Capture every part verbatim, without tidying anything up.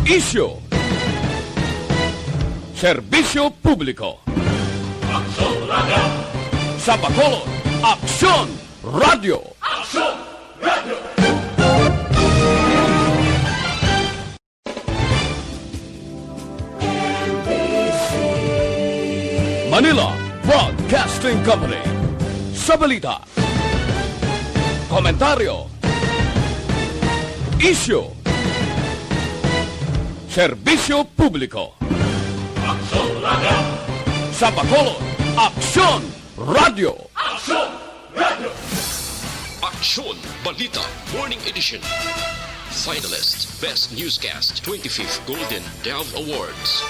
Isyu. Serbisyo publiko. Aksyon Radio. Sa Bacolod, Aksyon Radio. Aksyon Radio. Manila Broadcasting Company. Sa balita, komentaryo, isyu, serbisyo publiko. Aksyon Radio. Sa Bacolod, Aksyon Radio. Aksyon Radio. Aksyon Balita Morning Edition. Finalist Best Newscast twenty-fifth Golden Dove Awards.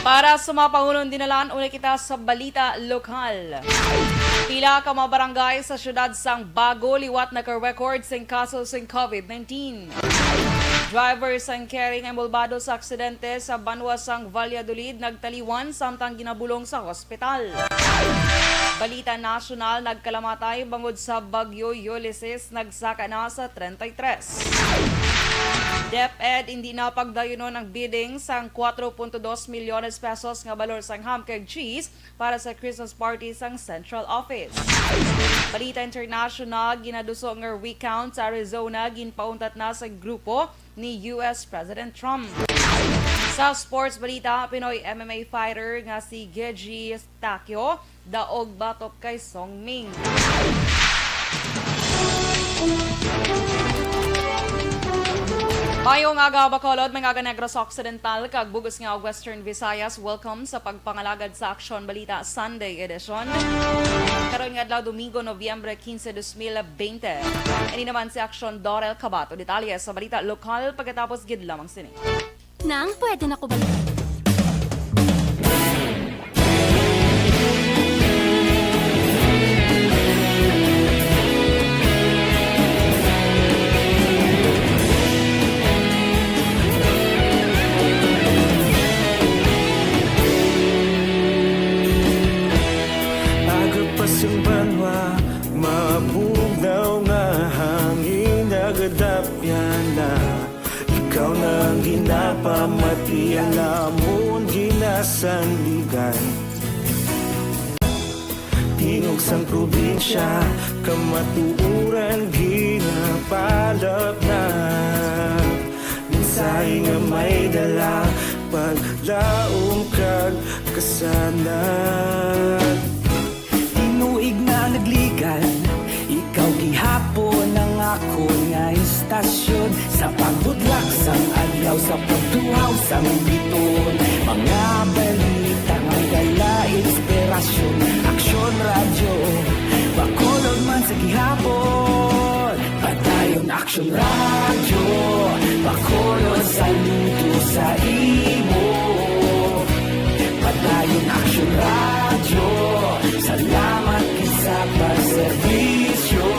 Para sa mga pangunong dinalan, una kita sa balita lokal. Pila ka mga barangay sa siyudad sang Bago liwat naka-record sing kaso sing COVID nineteen. Driver sang carry nga inbolbado sa aksidente sa banwa sang Valladolid nagtaliwan samtang ginabulong sa hospital. Balita nasyonal, nagkalamatay bangod sa Bagyo Ulysses, nagsaka na sa treinta y tres. DepEd, hindi na pagdayunon ang bidding sang cuatro punto dos milyones pesos nga balor sang ham kag cheese para sa Christmas party sang Central Office. Balita international, ginaduso nga recount sa Arizona ginpauntat na sa grupo ni U S President Trump. Sa sports balita, Pinoy M M A fighter nga si Geji Takyo daog batok kay Song Ming. Mayong aga, Bacolod, mga aga, Negros Occidental, kag bug-os nga Western Visayas. Welcome sa pagpangalagad sa Aksyon Balita Sunday Edition. Karon nga adlaw, Domingo, Nobyembre quince, dos mil veinte. Ini naman si Aksyon Dorel Cabato. Detalye sa balita lokal pagkatapos gid lamang sini. Nang, pwede na ko balik? Aga pa sing banwa, mabugnaw nga hangin, nagadapyan na. Ikaw na ang ginapamati, ang amon ginasandigan. Tingog sang probinsya, kamatuoran ginapalapnag. Mensahe nga may dala, paglaom kag kasanag. Tinuig na nagligan, ikaw gihapon ang akon nga istasyon. Sa pagbudlak sang adlaw, sa pagtuhaw sang bituon, mga balita nga dala inspirasyon. Aksyon Radyo, Bacolod man sa gihapon. Padayon Aksyon Radyo, Bacolod, saludo sa imo. Padayon Aksyon Radyo, salamat gid sa pagserbisyo.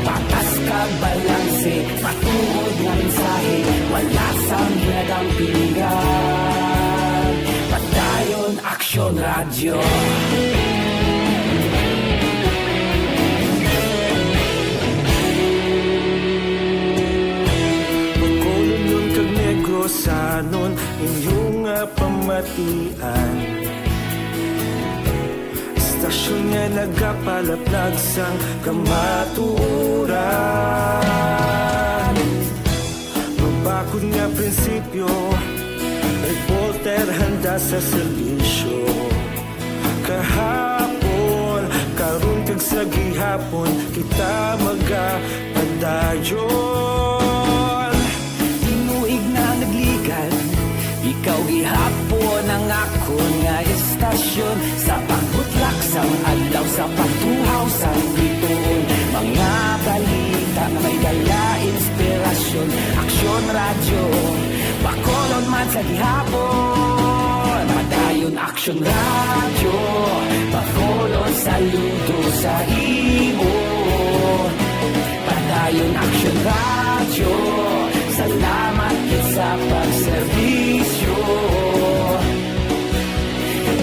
Patas kag balanse, matuod nga mensahe, wala sang ginadampingan. Padayon Aksyon Radyo. Bacolodnon kag Negrosanon, inyo nga pamatian. Istasyon nga nagapalaplag sang kamatuoran. Mabakod nga prinsipyo, reporter handa sa serbisyo. Kahapon, karon kag sa gihapon, kita magapadayon. Tinuig na nagligan, ikaw gihapon ang akon nga istasyon. Sa pagbutlak sang adlaw, sa pagtuhaw sang bituon, mga balita nga may dala inspirasyon. Aksyon Radyo, Bacolod man sa gihapon. Padayon Aksyon Radyo, Bacolod, saludo sa imo. Radyo, salamat gid sa pagserbisyo.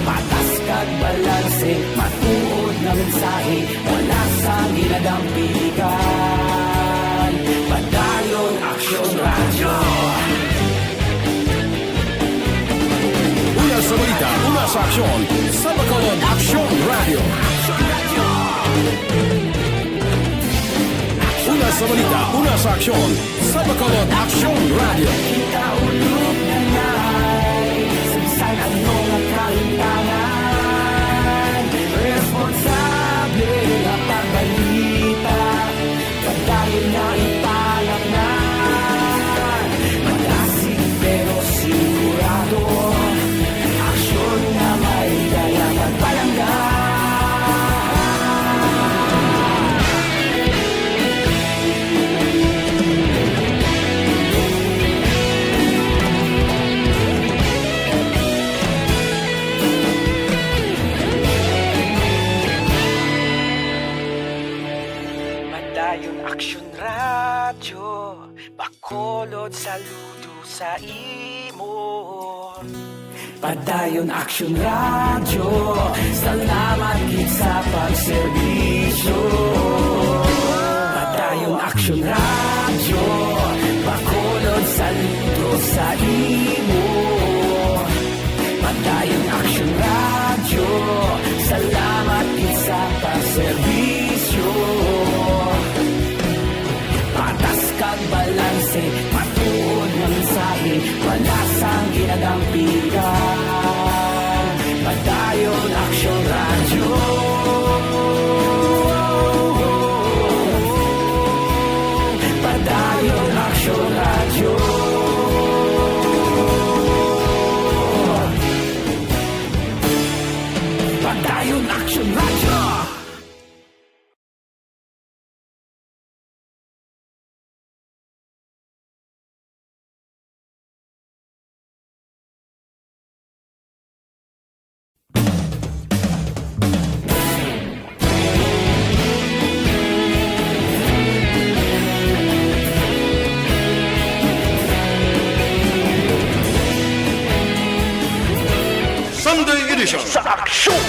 Patas kag balanse, matuod nga mensahe, wala sang ginadampigan. Padayon Aksyon Radyo. Una sa balita, una sa aksyon, sa Bacolod Aksyon Radyo. Una sa balita, una sa aksyon, sa Bacolod Aksyon Radyo. Kita ulog na ngay, sa bisan ano nga kalimtangan, responsable nga pagbalita, padayon nga ipalaknan. Madasig pero sigurado, aksyon nga may dala pagpalangga. Padayon Aksyon Radyo, Bacolod, saludo sa imo. Padayon Aksyon Radyo, salamat gid sa pagserbisyo. Padayon Aksyon Radyo, Bacolod, saludo sa imo. Padayon Aksyon Radyo, salamat gid sa pagserbisyo. Patas kag balanse, matuod nga mensahe, wala sang ginadampigan. Padayon Aksyon Radyo. Padayon Aksyon Radyo. Padayon Aksyon Radyo. Sunday edition sa Aksyon.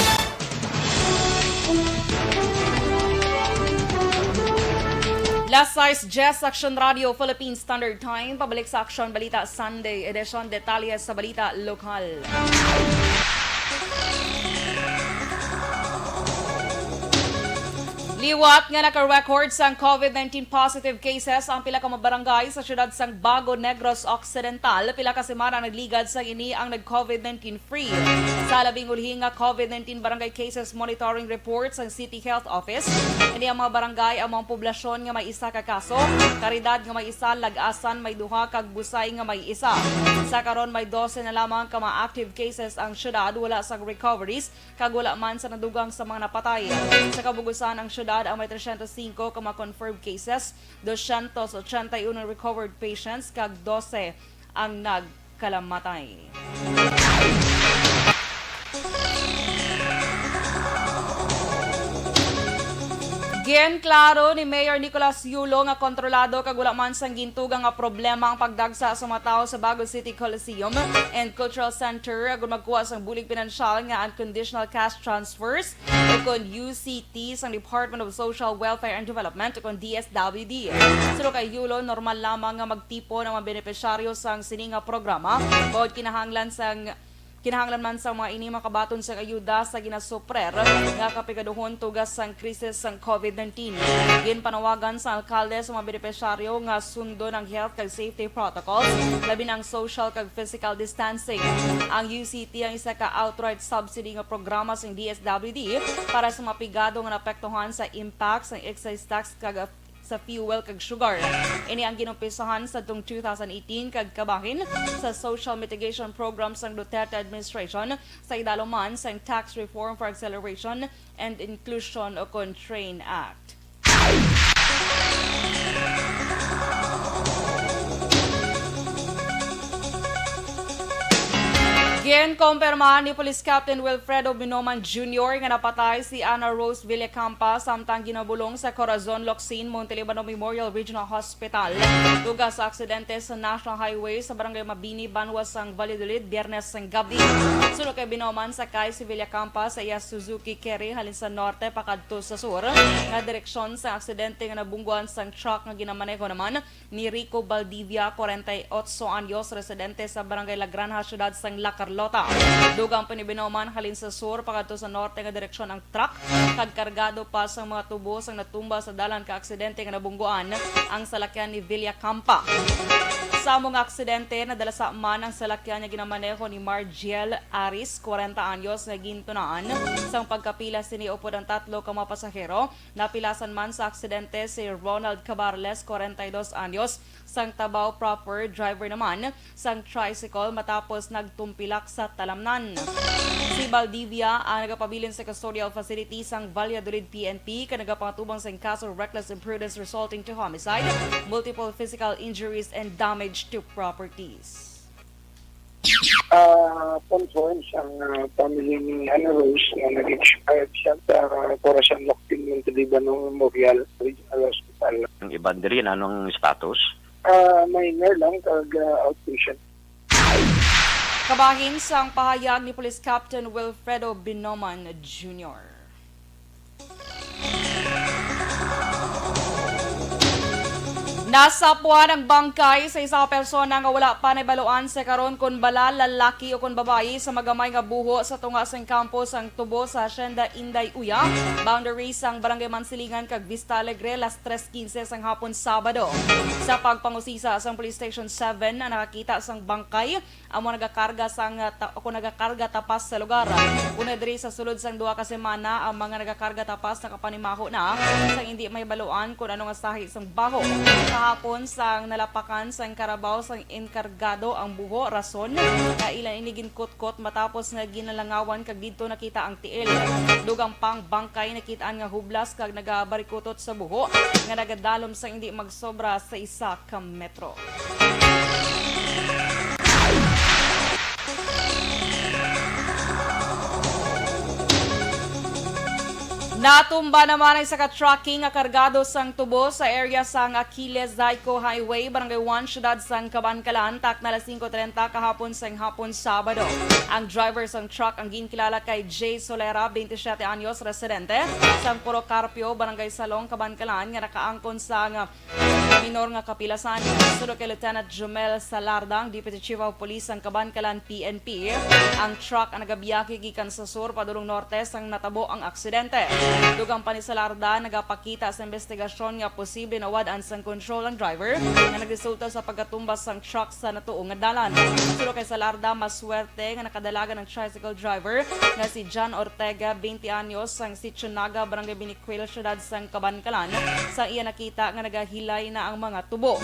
Las sais diyes, Aksyon Radio Philippine Standard Time. Pabalik sa Aksyon Balita Sunday Edition. Detalye sa balita lokal. Liwat nga naka-record sang COVID nineteen positive cases ang pila ka mga barangay sa siyudad sang Bago, Negros Occidental. Pila ka semana ang nagligad sang ini ang nag-COVID nineteen free. Sa labing ulhi nga COVID nineteen barangay cases monitoring report sang City Health Office, ini ang mga barangay amo ang poblasyon nga may isa ka kaso, karidad nga may isa, lag-asan may duha, kag busay nga may isa. Sa karon, may dose na lamang ka mga active cases ang syudad, wala sang recoveries, kag wala man sa nadugang sa mga napatay. Sa kabugusan, ang syudad ang may tresyentos singko ka mga confirmed cases, dosyentos ochenta y uno recovered patients, kag dose ang nagkalamatay. Ginklaro ni Mayor Nicolas Yulo nga kontrolado kag wala man sang gintuga nga problema ang pagdagsa sa mga tawo sa Bago City Coliseum and Cultural Center agud magkuha sang bulig pinansyal nga unconditional cash transfers, o kon U C T, sang Department of Social Welfare and Development, o kon D S W D. Suno kay Yulo, normal lamang nga magtipon ang mga benepisyaryo sang sini nga programa, bangod kinahanglan sang, kinahanglan man sang mga ini makabaton sang ayuda sa ginasuprer nga kapigaduhon tuga sang krisis sang COVID nineteen. Ginpanawagan sang alkalde sa mga benepisyaryo nga sundon ang health kag safety protocols, labi na ang social kag physical distancing. Ang U C T ang isa ka outright subsidy nga programa sang D S W D para sa mga pigado nga naapektuhan sa impact sang excise tax kag sa fuel kag sugar. Ini ang ginumpisahan sadtong two thousand eighteen kag kabahin sa social mitigation program sang Duterte administration, sa idalom man sang Tax Reform for Acceleration and Inclusion o kon TRAIN Act. Ginkumpirma ni Police Captain Wilfredo Binoman Junior nga napatay si Ana Rose Villacampa samtang ginabulong sa Corazon Locsin Montelibano Memorial Regional Hospital. Tuga sa aksidente sa National Highway sa Barangay Mabini, banwa sang Valladolid, Biyernes sang gabi. Suno kay Binoman, sakay si Villacampa sa iya Suzuki Carry halin sa norte pakadto sa sur, nga direksyon sa aksidente nga nabungguan sang truck nga ginamaneho naman ni Rico Valdivia, kwarenta y otso anyos, residente sa Barangay La Granja, siyudad sang La Carlota. Dugang pa ni Binoman, halin sa sur pakadto sa norte nga direksyon ang truck, kag kargado pa sang mga tubo sang natumba sa dalan ka aksidente nga nabungguan ang salakyan ni Villacampa. Sa amo nga aksidente, nadala sa man ang salakyan nga ginamaneho ni Margiel Aris, kwarenta anyos, nga gintunaan sang pagkapila sini upod ang tatlo ka mga pasahero. Napilasan man sa aksidente si Ronald Cabarles, kwarenta y dos anyos, sang Tabao proper, driver naman sang tricycle, matapos nagtumpilak sa talamnan. Si Valdivia ang nagapabilin sa custodial facility sang Valladolid P N P, kag nagapangatubang sang kaso reckless imprudence resulting to homicide, multiple physical injuries, and damage to properties. Ah, confirm sang, ah, family ni Ana Rose nga nag-expire siya sa Corazon Locsin Montelibano Memorial Regional Hospital. Ang iban diri, anong status? Ah, minor lang, kag, ah, outpatient. Kabahin sang pahayag ni Police Captain Wilfredo Binoman Junior. Nasapuan ang bangkay sa isa ka persona nga wala pa nahibaluan sa karon kon bala, lalaki o kon babayi sa magamay nga buho sa tunga sang kampo sang tubo sa Hacienda Inday Uya, boundary sang Barangay Mansilingan kag Vista Alegre, las tres quince sang hapon Sabado. Sa pagpangusisa sang Police Station seven, ang nakakita sang bangkay amo nagakarga sang, ah, ta-, o kon nagakarga tapas sa lugar. Una diri sa sulod sang duha ka semana, ang mga nagakarga tapas nakapanimaho na sang indi mahibaluan kon ano nga sahi sang baho. Kahapon, sang nalapakan sang karabaw sang enkargado ang buho, rason nga ila ini ginkutkot matapos nga ginalangawan kag didto nakita ang tiil. Dugang pang bangkay nakitaan nga hublas kag nagabarikutot sa buho nga nagadalom sang indi magsobra sa isa ka metro. Natumba naman ang isa ka trucking nga kargado sang tubo sa area sang Aquiles Zaico Highway, Barangay One, siyudad sang Kabankalan, takna alas singko trenta kahapon sang hapon, Sabado. Ang driver sang truck ang ginkilala kay Jay Solera, twenty-siyete anyos, residente sang Puro Carpio, Barangay Salong, Kabankalan, nga nakaangkon sang minor nga kapilasan. Suno kay Lieutenant Jomel Salarda, ang Deputy Chief of Police sang Kabankalan P N P, ang truck ang nagabiyahe gikan sa sur padulong norte sang natabo ang aksidente. Dugang pa ni Salarda, nagapakita sa investigasyon nga posible nawad-an sang kontrol ang driver nga nagresulta sa pagkatumba sang truck sa natuo nga dalan. Suno kay Salarda, maswerte nga nakadalagan ang tricycle driver nga si John Ortega, twenty anyos, sang Sitio Naga, Barangay Binicuil, siyudad sang Kabankalan, sa iya nakita nga nagahilay na ang mga tubo.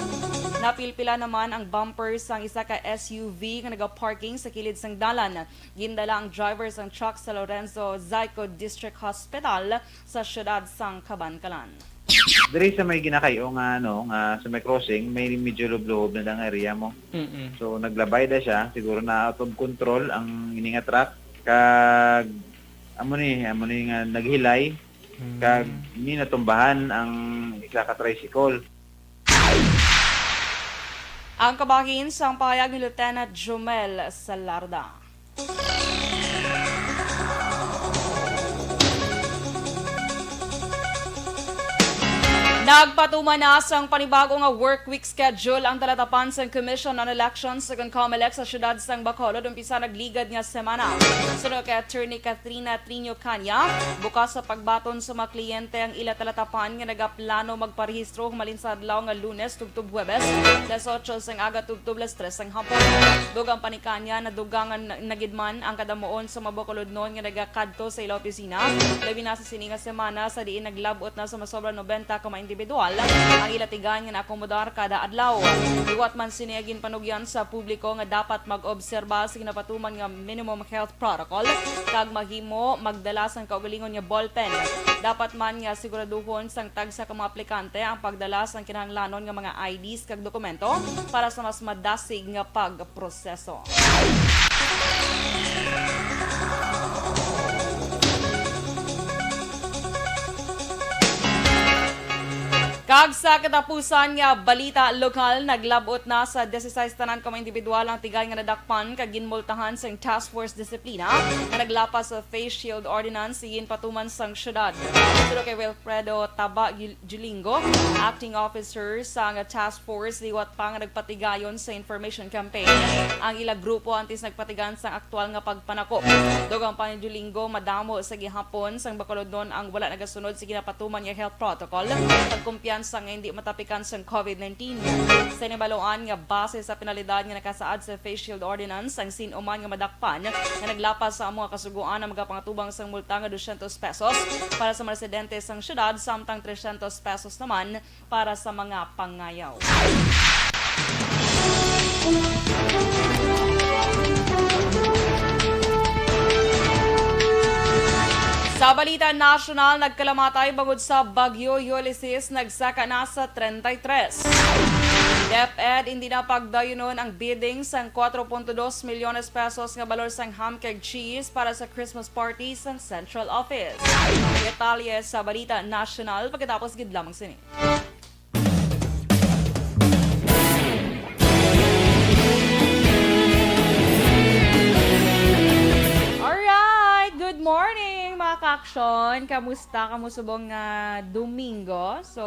Napilpila naman ang bumper sang isa ka S U V nga nagaparking sa kilid sang dalan. Gindala ang driver sang truck sa Lorenzo Zaico District Hospital sa siyudad sang Kabankalan. Diri sa may ginakay-o nga, ano, nga sa may crossing, may medyo lublob na nga area mo. Mm-mm. So, naglabay na siya. Siguro na out of control ang ini nga truck. Kag, amo ni, amo ni nga naghilay. Mm. Kag ini natumbahan ang isa ka tricycle. Ang kabahin sang pahayag ni Lieutenant Jomel Salarda. Nagpatuman na sang panibago nga work week schedule ang talatapan sang Commission on Elections ug ang Comelec sa siyudad sang Bacolod umpisa nagligad nga semana. Suno kay Attorney Katrina Triño Caña, bukas sa pagbaton sa mga kliyente ang ila talatapan nga nagaplano magparehistro humalin sa adlaw nga Lunes tubtob Huwebes, las otso sang aga tubtob las tres sang hapon. Dugang pa ni Caña, nadugang na, na gid man ang kadamuon sa mga Bacolodnon nga nagakadto sa ila opisina, labi na sa sini nga semana sa diin naglab-ot na sa masobra noventa ka mga individual ang ila tigan nga naakomodar kada adlaw. Liwat man sini, ginpanugyan sa publiko nga dapat mag-obserba sa ginapatuman nga minimum health protocol kag mahimo magdala sang kaugalingon nga ballpen. Dapat man nga siguraduhon sang tagsa ka mga aplikante ang pagdala sang kinahanglanon nga mga I Ds kag dokumento para sa mas madasig nga pagproseso. Kag sa katapusan nga balita lokal, naglab-ot na sa disisais tanan ka mga individual ang tigay nga nadakpan kag ginmultahan sang Task Force Disiplina nga naglapas sa face shield ordinance sa ginpatuman sang syudad. Suno kay Wilfredo Taba Gil-, Gilingo, acting officer sang task force, liwat pa nga nagpatigayon sa information campaign ang ila grupo antes nagpatigan sang aktual nga pagpanakop. Dugang pa ni Gilingo, madamo sa gihapon sang Bacolodnon ang wala nagasunod sa ginapatuman nga health protocol, sa kumpiyansa nga hindi matapikan sang covid nineteen. Sa nabaluan nga base sa penalidad nga nakasaad sa face shield ordinance, ang sin-o man nga madakpan nga naglapas sa amo nga kasugoan ang magapangatubang sang multa nga dosyentos pesos para sa mga residente sang syudad, samtang tresyentos pesos naman para sa mga pangayaw. Sa balita nasyonal, nagkalamatay bangod sa Bagyo Ulysses, nagsaka na sa treinta y tres. DepEd, hindi na pagdayunon ang bidding sang kwatro punto dos milyones pesos nga balor sang ham kag cheese para sa Christmas party sang Central Office. Detalye sa balita nasyonal pagkatapos gid lamang sini. Alright, good morning, mga ka-aksyon. Kamusta kamo subong nga Domingo? So,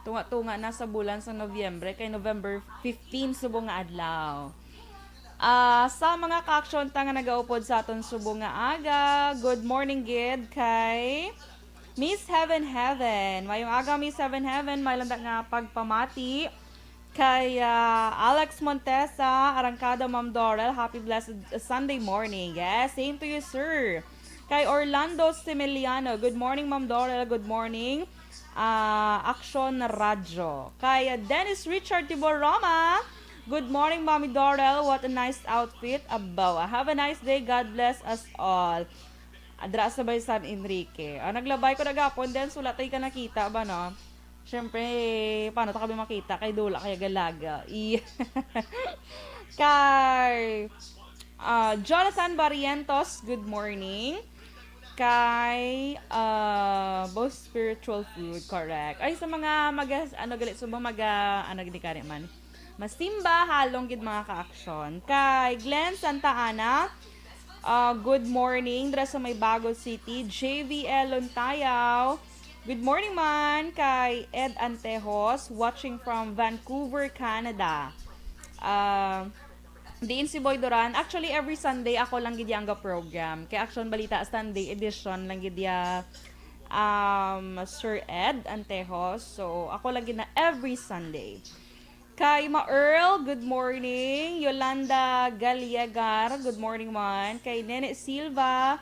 tunga-tunga na sa bulan sa Nobyembre, kay November fifteen subong nga adlaw. Ah, sa mga ka-aksyon ta nga nagaupod sa aton subong nga aga, good morning gid kay Miss Heaven Heaven. Mayong aga, Miss Heaven Heaven. May landa nga pagpamati kay, ah, Alex Montesa, Arangkada, Ma'am Dorel. Happy blessed Sunday morning. Yes, same to you, sir. Kay Orlando Similiano. Good morning, Ma'am Dorel. Good morning, ah, Aksyon Radyo. Kay, ah, Dennis Richard Tiboroma. Good morning, Mommy Dorel. What a nice outfit. Abaw. Have a nice day. God bless us all. Adra sa may San Enrique. Ah, naglabay ko na gapon, then sulat ay ka nakita ba, no? Siyempre, paano ta kami makita? Kay dula kaya galaga. I-, kay, ah, Jonathan Barrientos, good morning. Kay, ah, both spiritual food, correct. Ay, sa mga mag-, ano, gali, sa mga mag-, ano, gini kari man. Masimba, halong gid mga ka-aksyon. Kay Glenn Santa Ana, ah, good morning, dira sa may Bago City. J V L Lontayaw, good morning man. Kay Ed Antejos, watching from Vancouver, Canada. Ah, diin si Boy Duran. Actually, every Sunday ako lang gid yang ga program. Kay Aksyon Balita Sunday edition lang gid ya, um, Sir Ed Antejos. So, ako lang gid na every Sunday. Kay Ma Earl, good morning. Yolanda Galiegar, good morning man. Kay Nene Silva,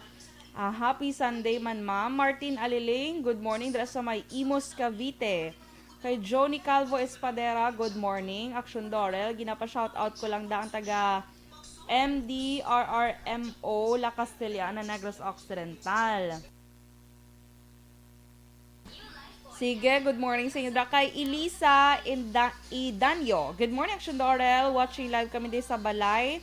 ah, happy Sunday man, ma'am. Martin Aliling, good morning dira sa may Imus, Cavite. Kay Johnny Calvo Espadera, good morning. Action Dorel, ginapa-shoutout ko lang da ang taga M D R R M O La Castellana, Negros Occidental. Sige, good morning sa inyo. Da kay Elisa Inda-, Idanyo. Good morning, Action Dorel. Watching live kami di sa balay.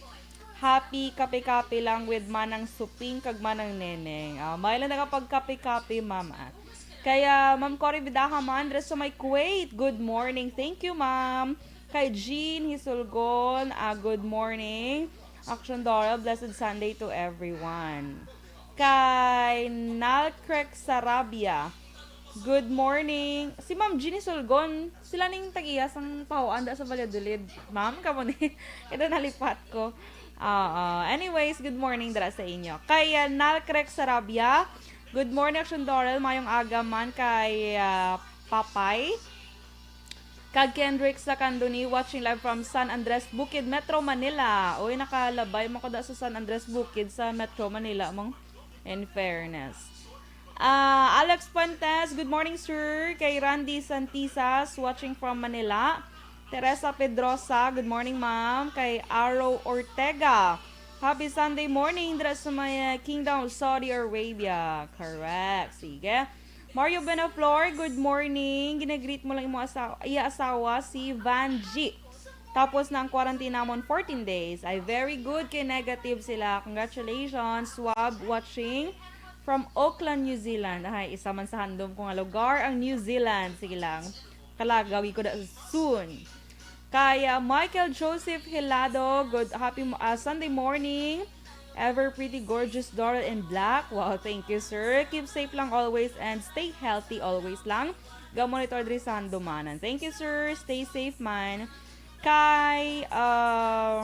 Happy kape-kape lang with Manang Suping kag Manang Neneng. Ah, may lang nakapag kape-kape, ma'am, ah. Kaya, Ma'am Cory Vidaja man, dres sa may Kuwait. Good morning. Thank you, ma'am. Kay Jean Hisulgon, ah, good morning. Action Dorel, blessed Sunday to everyone. Kay Nalcrec Sarabia, good morning. Si Ma'am Jeannie Sulgon, sila ning tag-iya sang pahuan da sa Valladolid. Ma'am, kamo ni. Ito nalipat ko. Oo. Anyways, good morning dira sa inyo. Kay, uh, Nalcrec Sarabia, good morning, Action Dorel. Mayong aga man kay, uh, Papay. Kag Kendrick Sacandoni, watching live from San Andres Bukid, Metro Manila. Uy, nakalabay mo ko da sa San Andres Bukid sa Metro Manila, mong, in fairness. Ah, Alex Fuentes, good morning, sir. Kay Randy Santisas, watching from Manila. Teresa Pedrosa, good morning, ma'am. Kay Aro Ortega, happy Sunday morning dira sa may, uh, Kingdom of Saudi Arabia. Correct. Sige. Mario Benaflor, good morning. Ginagreet mo lang imo asawa, iya asawa, si Vanji. Tapos na ang quarantine namon, fourteen days. Ay, very good kay negative sila. Congratulations, swab watching from Auckland, New Zealand. Ay, isa man sa handom ko nga lugar ang New Zealand. Sige lang. Kalagaw ko na soon. Kay, ah, Michael Joseph Hilado, good, happy mo-, ah, Sunday morning. Ever pretty, gorgeous, Doral in black. Wow, thank you, sir. Keep safe lang always and stay healthy always lang. Ga-monitor diri sa Handumanan. Thank you, sir. Stay safe man. Kay, uh,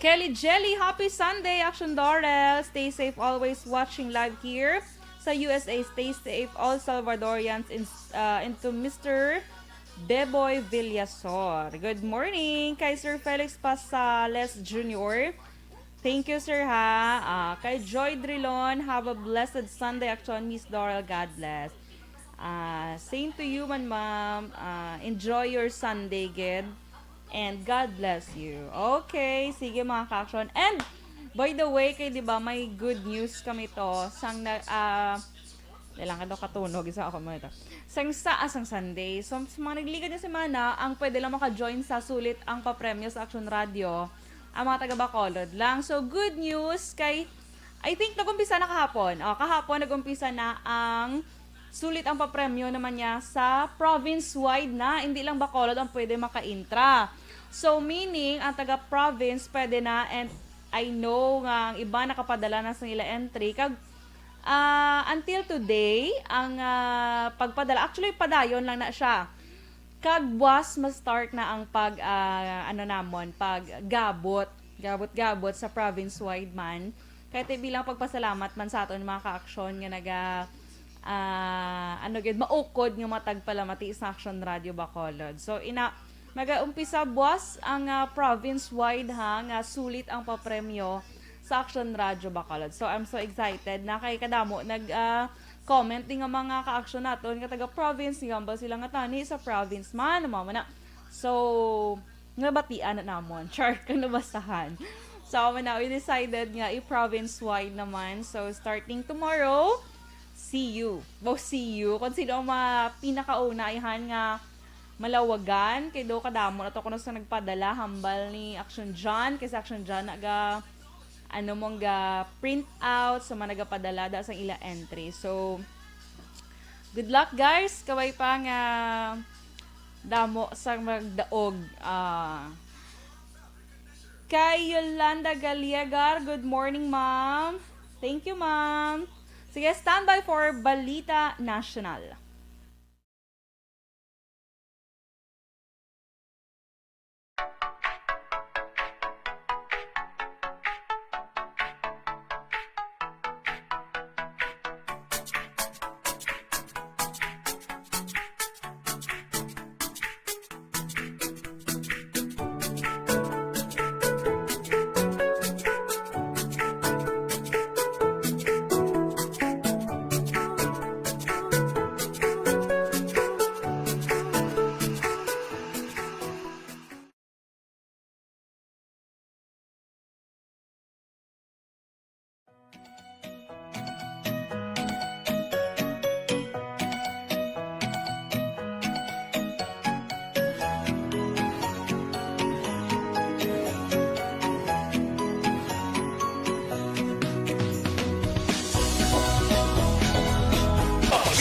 Kelly Jelly, happy Sunday, Action Doral. Stay safe always watching live here sa U S A. Stay safe all Salvadorians in, uh, into Mister Beboy Villasor. Good morning kay Sir Felix Pasales Junior. Thank you, sir, ha. Ah, kay Joy Drilon, have a blessed Sunday, Action Miss Doral. God bless. Ah, same to you man, ma'am. Ah, enjoy your Sunday, gid. And God bless you. Okay, sige, mga ka-action. And, by the way, kay, di ba, may good news kami to. Sang na, ah, kailangan daw katunog, isa ako mo ito. Sang sa, ah, sang Sunday. So, sa mga nagligad na semana, ang pwede lang maka-join sa sulit ang papremyo sa Action Radio, ang mga taga Bacolod lang. So, good news kay, I think, nag-umpisa na kahapon. Oh, kahapon, nag-umpisa na ang sulit ang papremyo naman niya sa province-wide na. Hindi lang Bacolod ang pwede maka-intra. So, meaning, ang taga-province pwede na, and I know nga ang iba nakapadala na sa nila entry. Kag, ah, until today, ang, ah, pagpadala, actually, padayon lang na siya. Kag buwas, ma-start na ang pag, ah, ano namon, pag gabot, gabot-gabot sa province-wide man. Kay ti bilang pagpasalamat man sa aton mga ka-aksyon nga naga, ah, ano gid, maukod nga matagpalamati sa Action Radio Bacolod. So, ina, magaumpisa buwas ang, ah, province-wide, ha, nga sulit ang papremyo sa Action Radio Bacolod. So, I'm so excited na kay kadamo nag, ah, comment din nga mga ka-aksyon naton nga taga-province, nga hambal sila nga tani sa province man, mao man na. So, nabatian na namon. Char, kung nabasahan. So, amo na, we decided nga i-province-wide naman. So, starting tomorrow, see you. Wow, see you. Kung sino ang mga pinakauna, ayhan nga malawagan, kay do kadamo na to kuno sa nagpadala, hambal ni Action John, kay si Action John naga, ano mong ga print out sa mga nagapadala da sa ila entry. So, good luck, guys. Kaway pa nga damo sa magdaog. Ah, kay Yolanda Galiegar, good morning, ma'am. Thank you, ma'am. Sige, standby for Balita National.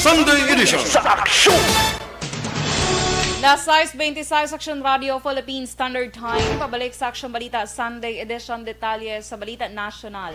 Sunday Edition sa Aksyon! Las sais beintiseis, Action Radio Philippine Standard Time. Pabalik sa Action Balita Sunday Edition. Detalye sa Balita National.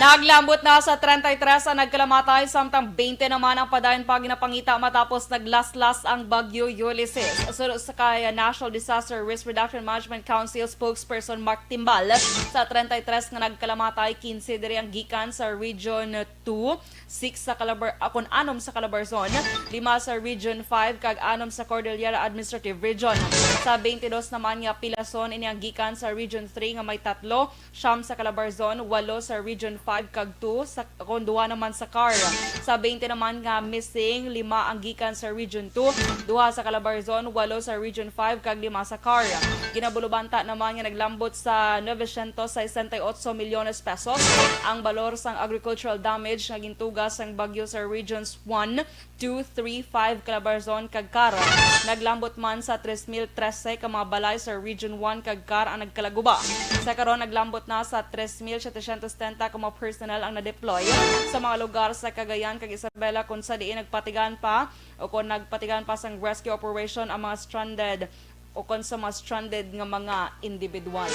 Naglambot na sa treinta y tres ang nagkalamatay, samtang twenty naman ang padayon pa ginapangita matapos naglaslas ang Bagyo Ulysses. Suno sa kay National Disaster Risk Reduction Management Council spokesperson Mark Timbal, sa treinta y tres nga nagkalamatay, quince diri ang gikan sa Region two, six sa Calabar-, ah, kun anom sa Calabarzon, lima sa Region five, kag anom sa Cordillera Administrative Region. Sa twenty-dos naman nga pilason, ini ang gikan sa Region three nga may tatlo, siyam sa Calabarzon, walo sa Region five kag two sa, kon duha naman sa car. Sa twenty naman nga missing, lima ang gikan sa Region two, duha sa Calabarzon, walo sa Region five kag lima sa car. Ginabulubanta naman nga naglambot sa novecientos sesenta y ocho milyones pesos ang balor sang agricultural damage nga gintuga sang bagyo sa Regions one, two, three, five, Calabarzon, kag Car. Naglambot man sa tres mil trese ka mga balay sa Region one kag Car ang nagkalaguba. Sa karon, naglambot na sa tres mil setecientos setenta ka mga personnel ang na-deploy sa mga lugar sa Cagayan kag Isabela, kung sa diin nagpatigan pa o kung nagpatigan pa sang rescue operation ang mga stranded o kon sa mga stranded nga mga individual.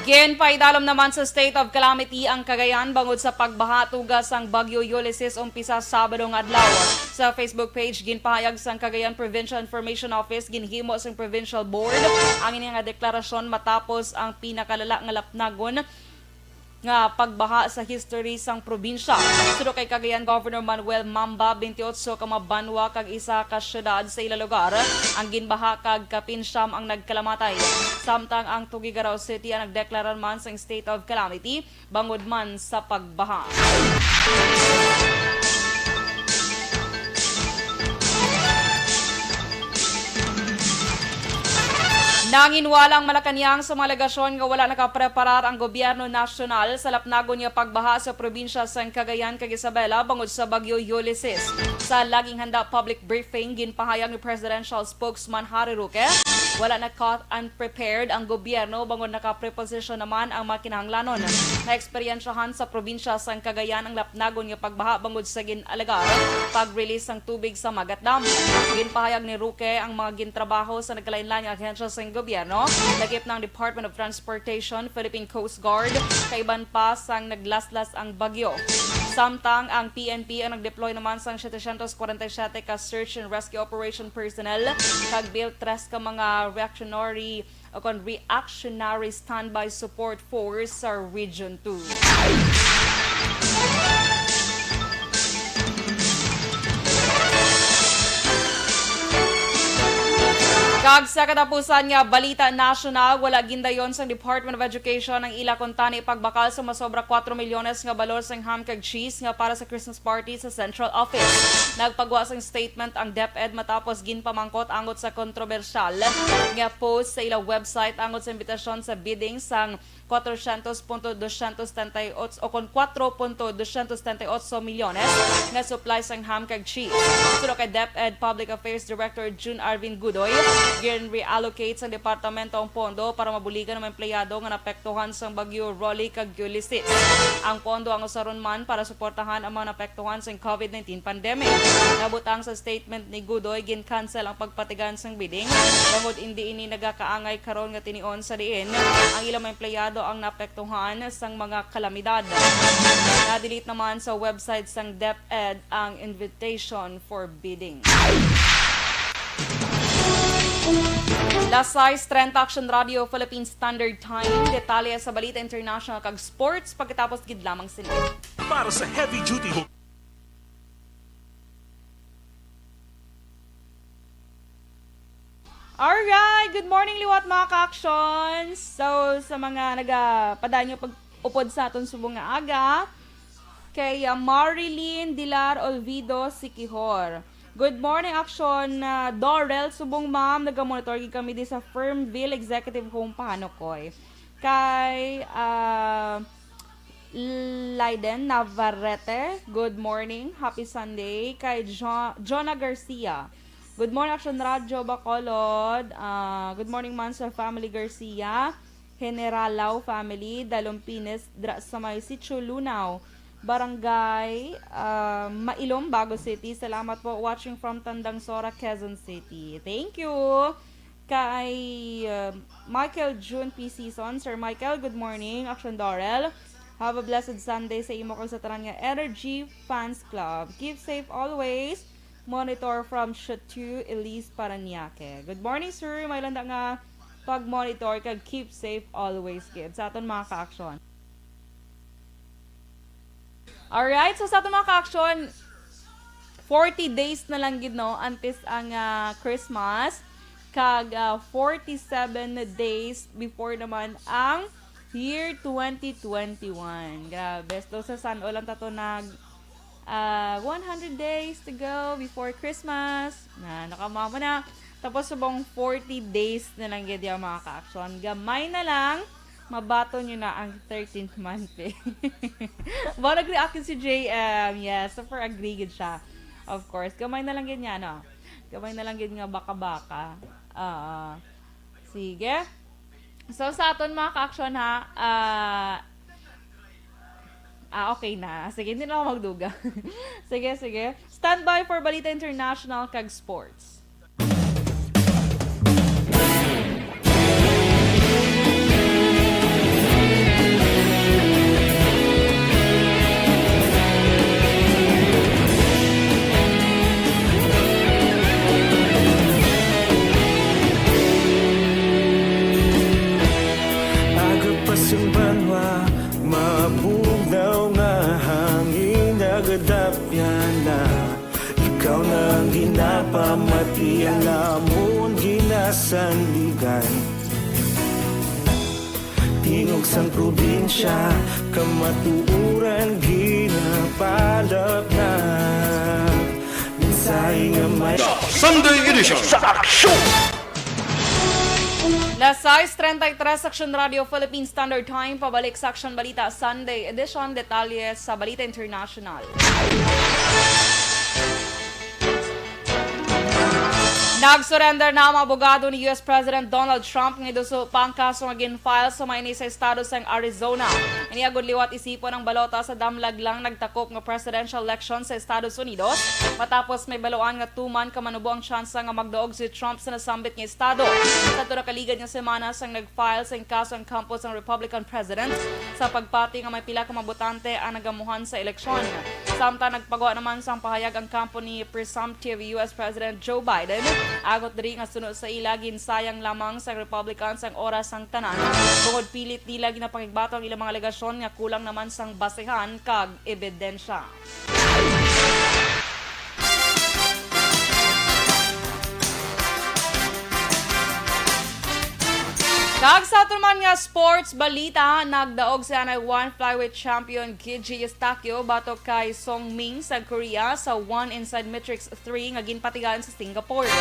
Ginpaidalom naman sa state of calamity ang Cagayan bangod sa pagbaha tuga sang Bagyo Ulysses umpisa Sabado nga adlaw. Sa Facebook page, ginpahayag sang Cagayan Provincial Information Office, ginhimo sang Provincial Board ang ini nga deklarasyon matapos ang pinakalala nga lapnagon nga pagbaha sa history sang probinsya. Suno kay Cagayan Governor Manuel Mamba, twenty-eight ka mga banwa kag isa ka syudad sa ila lugar ang ginbaha kag kapin siyam ang nagkalamatay. Samtang ang Tuguegarao City ang nagdeklarar man sang state of calamity bangod man sa pagbaha. Nanginwala ang Malacañang sa mga alegasyon nga wala nakapreparar ang gobyerno nasyonal sa lapnagon nga pagbaha sa probinsya sang Cagayan kag Isabela bangod sa Bagyo Ulysses. Sa Laging Handa public briefing, ginpahayag ni Presidential Spokesman Harry Roque, wala na caught unprepared ang gobyerno bangod nakapreposisyon naman ang mga kinahanglanon nga eksperyensyahan sa probinsya sang Cagayan ang lapnagon nga pagbaha bangod sa gin-alegar pag-release sang tubig sa Magat Dam. Ginpahayag ni Roque ang mga gintrabaho sa nagkalainlain nga ahensya sang gobyerno, lakip na ang Department of Transportation, Philippine Coast Guard, kaiban pa sang naglaslas ang bagyo. Samtang ang P N P ang nag-deploy naman sang setecientos kwarenta y siyete ka search and rescue operation personnel kag built tres ka mga reactionary o kon reactionary standby support force sa Region two. Kag sa katapusan nga balita nasyonal, wala gindayon sang Department of Education ang ila kuntani pagbakal sa masobra kuwatro milyones nga balor sang ham kag cheese nga para sa Christmas party sa central office. Nagpagwa sang statement ang DepEd matapos ginpamangkot angot sa kontrobersyal nga post sa ila website angot sa imbitasyon sa bidding sang cuatrocientos punto doscientos setenta y ocho o kon cuatro punto doscientos setenta y ocho milyones nga supply sang ham kag cheese. Suno kay DepEd Public Affairs Director Jun Arvin Gudoy, gin-reallocate sang departamento ang pondo para mabuligan ang mga empleyado nga naapektuhan sang Bagyo Rolly kag Ulysses. Ang pondo ang usaron man para suportahan ang mga naapektuhan sang COVID nineteen pandemic. Nabutang sa statement ni Gudoy, gin-cancel ang pagpatigan sang bidding tungod indi ini nagakaangay karon nga tinion sa diin ang ilang mga empleyado ang naapektuhan sang mga kalamidad. Na-delete naman sa website sang DepEd ang invitation for bidding. Las sais treinta, Action Radio Philippine Standard Time. Detalye sa balita international kag sports pagkatapos gid lamang sini. Para sa heavy duty ho. Alright, good morning liwat, mga ka-actions. So, sa mga nagapadayon nga pag-upod sa aton subong nga aga, kay, ah, Marilyn Dilar Olvido Sikihor. Good morning, Action, ah, Dorel. Subong, ma'am, nagamonitor gid kami di sa Fernville Executive Home, Pahanukoy. Kay, ah, Lyden Navarrete, good morning, happy Sunday. Kay Jo-, Jonah Garcia, good morning, Action Radio Bacolod. Ah, good morning man sa family Garcia, Generalao family, Dalumpines, dra sa may Sitio Lunao, Barangay, ah, Mailom, Bago City. Salamat po, watching from Tandang Sora, Quezon City. Thank you. Kay, uh, Michael June P. Season. Sir Michael, good morning. Action Dorel, have a blessed Sunday sa imo kag sa tanan nga Energy Fans Club. Keep safe always. Monitor from Chateau Elise, Parañaque. Good morning, sir. May landa nga pag-monitor kag keep safe always, kid sa aton mga ka-action. Alright, so sa aton mga ka-action, forty days na lang gid, no, antes ang, ah, Christmas. kag, ah, forty-seven days before naman ang year twenty twenty-one. Grabe. So, sa San Ol lang tato nag, ah, one hundred days to go before Christmas. Na, nakamamo na. Tapos, subong forty days na lang gid yan, mga ka-action. Gamay na lang, mabaton nyo na ang thirteenth month pay. Ba, nag-react yun si J M. Yes, super agree gid siya. Of course. Gamay na lang gid niya, no? Gamay na lang gid nga baka-baka. Oo. Sige. So, sa aton mga ka-action, ha, ah, ah, okay na. Sige, hindi na ako magduga. Sige, sige. Standby for Balita International kag Sports. Aga pa sing banwa, mabugnaw nga hangin nagadapyan na. Ikaw na ang ginapamati, ang amon ginasandigan. Tingog sang probinsya, kamatuoran ginapalapnap. Mensahe nga may Sunday edition sa Aksyon! Las sais treinta y tres, Aksyon Radio Philippine Standard Time, pabalik sa Aksyon Balita Sunday Edition. Detalye sa Balita International. Nag-surrender na ang mga abogado ni U S President Donald Trump nga iduso pa ang kaso nga gin-file sa may ini sa estado sang Arizona. Ini agud liwat isipon ang balota sa damlag lang nagtakop nga presidential election sa Estados Unidos, matapos may baloan nga tuman ka manubo ang tsansa nga magdaog si Trump sa nasambit nga estado. Sa tulo ka ligad nga semana sang nag-file sang kaso ang kampo sang Republican president, sa pagpati nga may pila ka mga botante ang nagamuhan sa eleksyon. Samtang nagpagwa naman sang pahayag ang kampo ni presumptive U S President Joe Biden, agod diri nga suno sa ila, ginsayang lamang sang Republicans ang oras sang tanan, tungod pilit nila ginapakigbato ang ilang mga alegasyon nga kulang naman sang basehan kag ebidensya. Kag sa aton man nga sports balita, nagdaog si anay one flyweight champion Gigi Eustaquio batok kay Song Ming sa Korea sa one inside Matrix three nga ginpatigayon sa Singapore.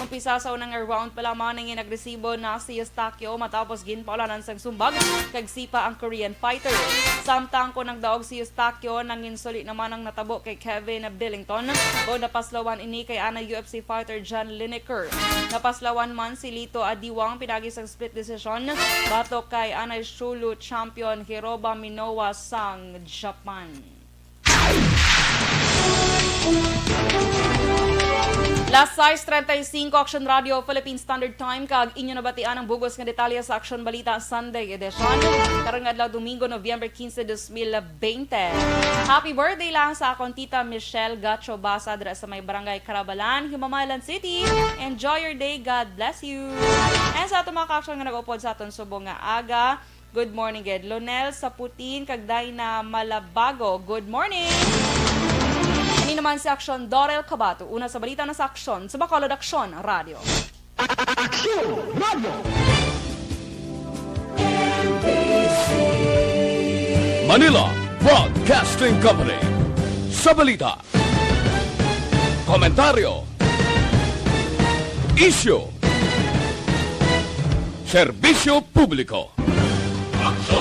Umpisa sa unang round pa lamang, naging nagresibo na si Eustaquio matapos ginpaulanan sang sumbag kag sipa ang Korean fighter. Samtang kon nagdaog si Eustaquio, nanginsuli naman ang natabo kay Kevin Billington, o napaslawan ini kay anay U F C fighter John Lineker. Napaslawan man si Lito Adiwang pinagi sang split decision batok kay anay Shulu champion Hiroba Minowa sang Japan. Las sais treinta y cinco, Action Radio Philippine Standard Time, kag inyo nabatian ang bugos nga detalye sa Action Balita Sunday Edition. Karong adlaw, Domingo, Nobyembre quince, dos mil veinte. Happy birthday lang sa akon tita Michelle Gacho Basa dira sa may Barangay Carabalan, Himamaylan City. Enjoy your day. God bless you. And sa aton mga ka-action nga nag-upod sa aton subong nga aga, good morning gid, Lonel Saputin kag Dina Malabago. Good morning! Ini naman si Action, Dorel Cabato. Una sa balita na sa Action, sa Bacolod Action Radio. Action Radio! Manila Broadcasting Company. Sa balita, komentaryo, isyu, serbisyo publiko. Aksyon